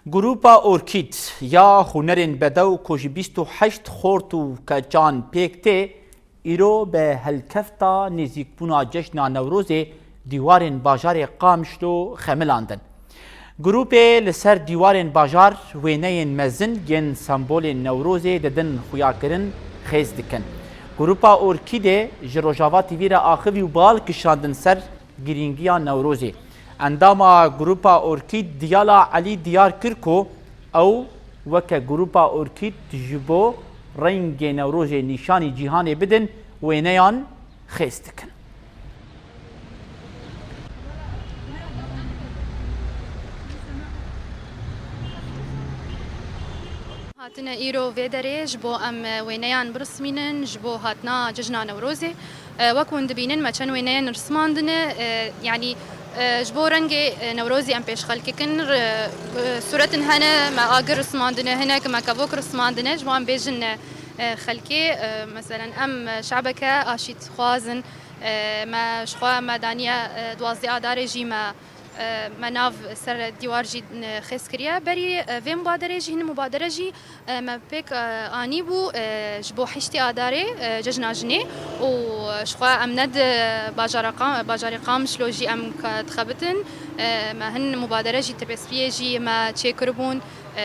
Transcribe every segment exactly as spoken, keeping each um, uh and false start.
Grupa Orkîd ya hunerên bedew ku ji bîst û heşt xort û keçan pêk tê, îro bi helkefta nêzîkbûna cejna Newrozê dîwarên bajarê Qamişlo xemilandin. Grûpê li ser dîwarên bajar wêneyên mezin yên sembolên Newrozê didin xuyakirin, xêz dikin. Grupa Orkîdê ji Rojava T V re axivî û bal kişandin ser girîngiya Newrozê. Endama Grupa Orkîd Diyala Elî diyar kir ku ew weke Grupa Orkîd ji bo rengê Newrozê nîşanî cîhanê bidin, wêneyan xêz dikin. Hatine îro vê derê ji bo em, e, wêneyan birismînin, ji bo hatina cejna Newrozê. E, wek hûn dibînin, me çend wêneyan rismandine, e, yanî, e, ji bo rengê, e, Newrozê em pêş xelkê kin, re-, e, sûretin hene, me agir rismandine, hinek me kevok rismandine, ji bo em bêjin, e, e, xelkê, e, meselen, em, e, şebeke aşîtxwaz in, e, me ji xwe me daniye, e, duwazdeh Adarê jî me, e, me nav ser dîwar jî, e, xêz kiriye. Berî, e, vê mubaderê jî, hin mubadere jî, e, me pêk, e, anî bû, e, ji bo heştê Adarê, e, Cejna Jinê û ji xwe em ne di bajara Qa-, bajarê Qamişlo jî em ke-, dixebitin. E, me hin mubadere jî Tirpêspiyê jî me çêkiribûn. E,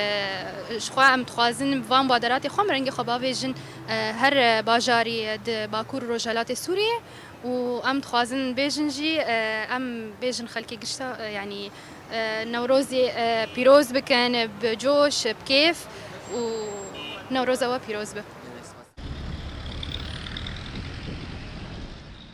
ji xwe em dixwazin van baderatê xwe em rengê xwe bavêjin, e, her bajarî di Bakur û Rojhelatê Sûriyê. Û em dixwazin bêjin jî, e, em bêjin xelkê gişta, e, yanî, e, Newrozê, e, pîroz bikin, bi coş, bi kêf û Newroza we pîroz be.